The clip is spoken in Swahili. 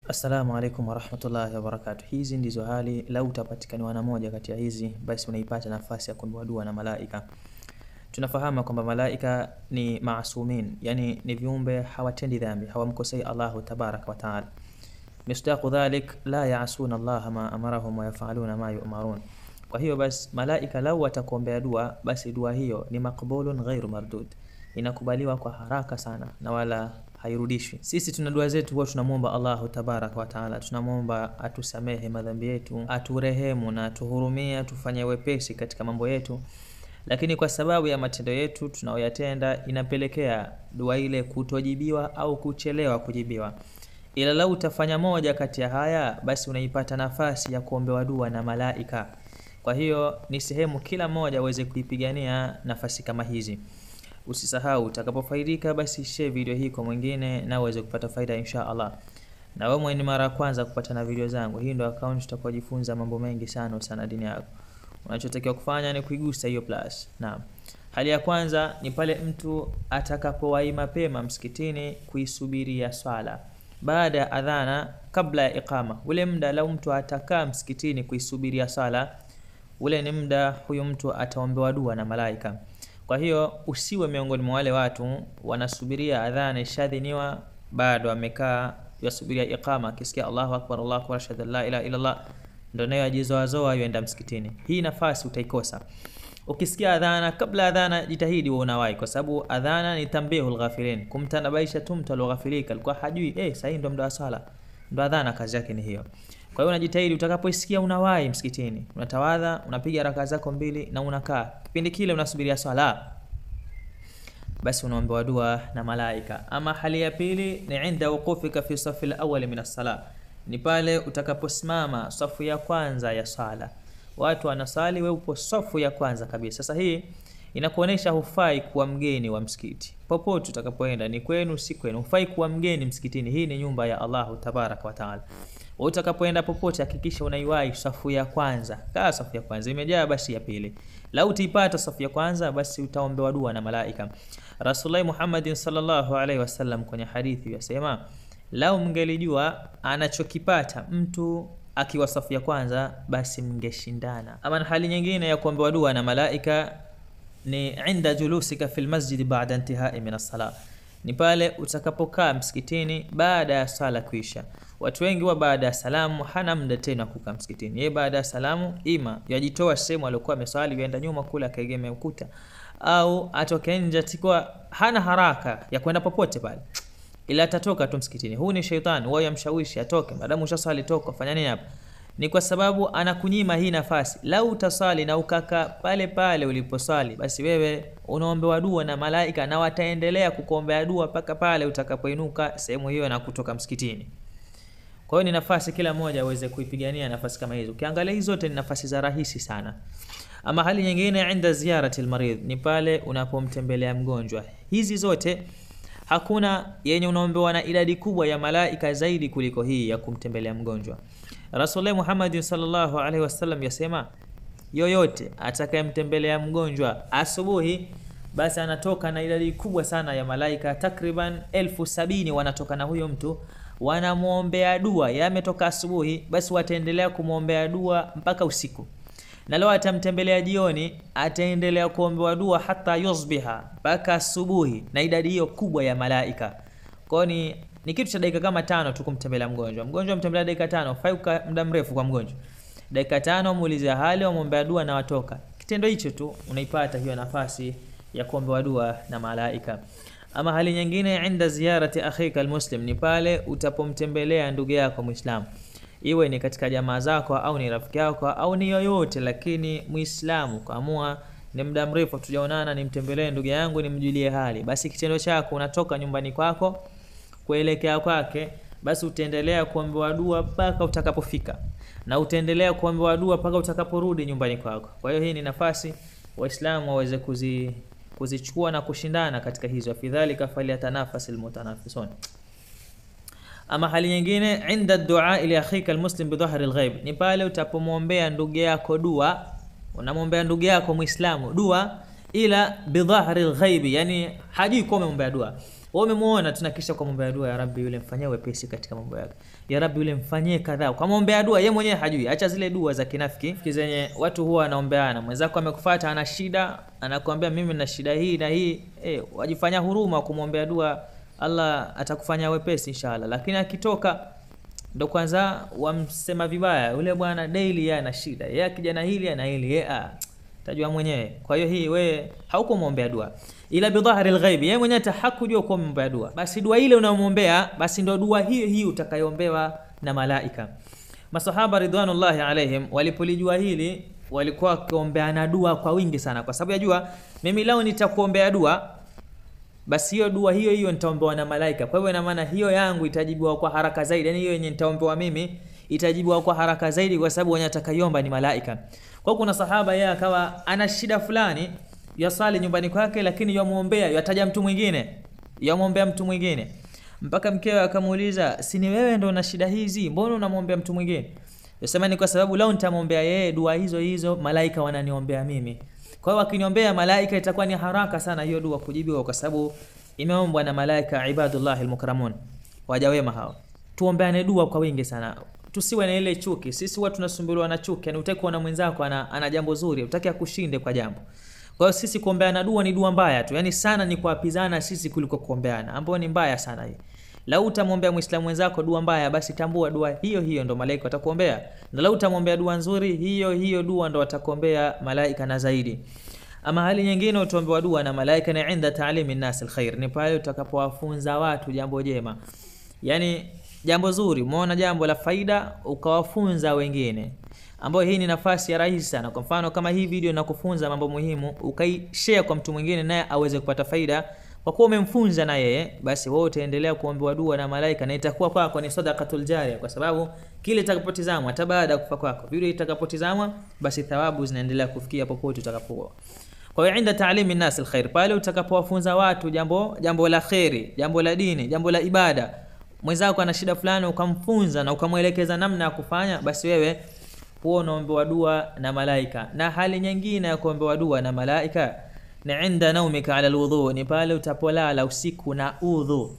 Assalamu alaikum warahmatullahi wabarakatuh. Hizi ndizo hali, lau utapatikaniwa na moja kati ya hizi, basi unaipata nafasi ya kuombewa dua na malaika. Tunafahamu kwamba malaika ni maasumin, yani ni viumbe hawatendi dhambi, hawamkosei Allahu tabaraka wa taala. Misdaqu dhalik la yaasuna Allaha ma amarahum wa yafaluna ma yu'marun. Kwa hiyo basi malaika lau watakuombea dua, basi dua hiyo ni maqbulun ghairu mardud, inakubaliwa kwa haraka sana na wala hairudishwi. Sisi tuna dua zetu huwa tunamwomba Allahu tabaraka wa taala, tunamwomba atusamehe madhambi yetu, aturehemu na atuhurumie, atufanye wepesi katika mambo yetu. Lakini kwa sababu ya matendo yetu tunayoyatenda inapelekea dua ile kutojibiwa au kuchelewa kujibiwa. Ila lau utafanya moja kati ya haya, basi unaipata nafasi ya kuombewa dua na malaika. Kwa hiyo ni sehemu kila mmoja aweze kuipigania nafasi kama hizi. Usisahau utakapofaidika basi share video hii kwa mwingine na uweze kupata faida insha Allah. Na wewe mwenye mara ya kwanza kupata na video zangu, hii ndio account utakayojifunza mambo mengi sana sana dini yako. Unachotakiwa kufanya ni kuigusa hiyo plus. Naam. Hali ya kwanza ni pale mtu atakapowahi mapema msikitini kuisubiria swala baada ya adhana, kabla ya iqama. Ule muda lau mtu atakaa msikitini kuisubiria swala, ule ni muda huyu mtu ataombewa dua na malaika. Kwa hiyo usiwe miongoni mwa wale watu wanasubiria adhana ishadhiniwa, bado amekaa yasubiria iqama, akisikia Allahu akbar, Allahu akbar, ashhadu an la ilaha illa Allah, ndo nayo ajizoazoa yuenda msikitini. Hii nafasi utaikosa. Ukisikia adhana, kabla adhana jitahidi uwe unawahi, kwa sababu adhana ni tambihul ghafilin, kumtanabaisha tu mtu alioghafilika, alikuwa hajui sasa ndo muda wa swala, ndo adhana kazi yake ni hiyo. Kwa hiyo unajitahidi utakapoisikia unawahi msikitini, unatawadha, unapiga raka zako mbili na unakaa. Kipindi kile unasubiria swala, basi unaombewa dua na malaika. Ama hali ya pili ni inda wuqufika fi safi al-awwal min as-sala, ni pale utakaposimama safu ya kwanza ya swala. Watu wanasali, wewe upo safu ya kwanza kabisa. Sasa hii inakuonesha hufai kuwa mgeni wa msikiti. Popote utakapoenda, ni kwenu si kwenu, hufai kuwa mgeni msikitini. Hii ni nyumba ya Allahu tabaraka wa taala. Utakapoenda popote hakikisha unaiwahi safu ya kwanza. Kaa safu ya kwanza, imejaa basi ya pili. Lau utaipata safu ya kwanza, basi utaombewa dua na malaika. Rasulullah Muhammadin sallallahu alaihi wasallam kwenye hadithi yasema, lau mngelijua anachokipata mtu akiwa safu ya kwanza, basi mngeshindana. Ama hali nyingine ya kuombewa dua na malaika ni inda julusika fil masjid ba'da intihai min as-salah, ni pale utakapokaa msikitini baada ya sala kuisha. Watu wengi wa baada ya salamu hana muda tena kukaa msikitini. Yeye baada ya salamu ima yajitoa sehemu aliyokuwa ameswali, yenda nyuma kule akaegemea ukuta, au atoke nje, atakuwa hana haraka ya kwenda popote pale, ila atatoka tu msikitini. Huu ni sheitani, wao yamshawishi atoke, madamu ushaswali toka, fanya nini hapa? Ni kwa sababu anakunyima hii nafasi. Lau utasali na ukaka pale pale uliposali, basi wewe unaombewa dua na malaika, na wataendelea kukuombea dua mpaka pale utakapoinuka sehemu hiyo na kutoka msikitini. Kwa hiyo ni nafasi kila mmoja aweze kuipigania nafasi kama hizo. Ukiangalia hizo zote ni nafasi za rahisi sana. Ama hali nyingine inda ziyarati almarid, ni pale unapomtembelea mgonjwa. Hizi zote hakuna yenye unaombewa na idadi kubwa ya malaika zaidi kuliko hii ya kumtembelea mgonjwa. Rasulullah Muhammad sallallahu alaihi wasallam yasema, yoyote atakayemtembelea mgonjwa asubuhi, basi anatoka na idadi kubwa sana ya malaika, takriban 70,000 wanatoka na huyo mtu, wanamuombea dua. Yametoka asubuhi, basi wataendelea kumuombea dua mpaka usiku. Na leo atamtembelea jioni, ataendelea kuombewa dua hata yusbiha, mpaka asubuhi, na idadi hiyo kubwa ya malaika. Kwa ni kitu cha dakika kama 5 tu kumtembelea mgonjwa. Mgonjwa mtembelea dakika 5, fai muda mrefu kwa mgonjwa. Dakika 5 muulize hali, muombe dua na watoka. Kitendo hicho tu unaipata hiyo nafasi ya kuombewa dua na malaika. Ama hali nyingine inda ziyarati akhika almuslim, ni pale utapomtembelea ndugu yako Muislamu. Iwe ni katika jamaa zako au ni rafiki yako au ni yoyote, lakini Muislamu kaamua ni muda mrefu tujaonana, nimtembelee ndugu yangu nimjulie hali. Basi kitendo chako unatoka nyumbani kwako kuelekea kwake, basi utaendelea kuombewa dua mpaka utakapofika, na utaendelea kuombewa dua mpaka utakaporudi nyumbani kwako. Kwa hiyo hii ni nafasi Waislamu waweze kuzichukua na kushindana katika hizo. Fidhalika falyatanafasil mutanafisun. Ama hali nyingine inda dua ili akhika almuslim bidhahri alghaib, ni pale utapomwombea ndugu yako dua, unamwombea ndugu yako Muislamu dua, ila bidhahri alghaib, yani hajui kwa umemwombea dua. Wewe umemuona tunakisha kwa mambo ya dua, ya Rabbi yule mfanyie wepesi katika mambo yake, ya Rabbi yule mfanyie kadhaa, ukamwombea dua, yeye mwenyewe hajui. Acha zile dua za kinafiki zenye watu huwa wanaombeana, mwenzako amekufuata ana shida, anakuambia mimi nina shida hii na hii, wajifanya huruma kumwombea dua, Allah atakufanya wepesi inshallah. Lakini akitoka ndo kwanza wamsema vibaya, yule bwana daily yeye ana shida, yeye akija na hili ana hili, yeye tajua mwenyewe. Kwa hiyo hii wewe haukumwombea dua ila bidhahri alghaibi, yeye mwenyewe hakujua kuwa umemwombea dua. Basi dua ile unayomwombea, basi ndo dua hiyo hiyo utakayoombewa na malaika. Masahaba ridwanullahi alaihim walipolijua hili, walikuwa wakiombeana dua kwa wingi sana, kwa sababu yajua mimi leo nitakuombea dua, basi hiyo dua hiyo hiyo nitaombewa na malaika. Kwa hivyo ina maana hiyo yangu itajibiwa kwa haraka zaidi, yani hiyo yenye nitaombewa mimi itajibiwa kwa haraka zaidi, kwa sababu wenye atakayeomba ni malaika. Kwa kuna sahaba yeye akawa ana shida fulani, yasali nyumbani kwake, lakini yamuombea, yataja mtu mwingine, yamuombea mtu mwingine, mpaka mkewe akamuuliza, si ni wewe ndo una shida hizi, mbona unamuombea mtu mwingine? Yasema ni kwa sababu lao nitamuombea yeye dua hizo hizo malaika wananiombea mimi. Kwa hiyo wakiniombea malaika itakuwa ni haraka sana hiyo dua kujibiwa, kwa sababu imeombwa na malaika, ibadullahi almukramun, waja wema hao. Tuombeane dua kwa wingi sana, tusiwe na ile chuki. Sisi huwa tunasumbuliwa na chuki, yani hutaki kuona mwenzako ana jambo zuri, hutaki akushinde kwa jambo. Kwa hiyo sisi kuombeana dua ni dua mbaya tu, yani sana ni kuapizana sisi kuliko kuombeana, ambayo ni mbaya sana hii. Lau utamwombea Muislamu mwenzako dua mbaya, basi tambua dua hiyo hiyo ndo malaika watakuombea, na lau utamwombea dua nzuri, hiyo hiyo dua ndo watakuombea malaika na zaidi. Ama hali nyingine utaombewa dua na malaika ni inda taalimi nnas alkhair, ni pale utakapowafunza watu jambo jema, yani jambo zuri, umeona jambo la faida ukawafunza wengine, ambayo hii ni nafasi ya rahisi sana. Kwa mfano kama hii video inakufunza mambo muhimu, ukaishare kwa mtu mwingine naye aweze kupata faida, kwa kuwa umemfunza na yeye, basi wewe utaendelea kuombewa dua na malaika, na itakuwa kwako ni sadaqatul jariya, kwa sababu kile itakapotizamwa hata baada ya kufa kwako, video itakapotizamwa, basi thawabu zinaendelea kufikia popote utakapokuwa. Kwa hiyo inda taalimi nnas alkhair, pale utakapowafunza watu jambo la khairi, jambo la dini, jambo la ibada, mwenzako ana shida fulani ukamfunza na ukamwelekeza namna ya kufanya, basi wewe huo unaombewa dua na malaika. Na hali nyingine ya kuombewa dua na malaika ni inda naumika ala alwudhu, ni pale utapolala usiku na udhu.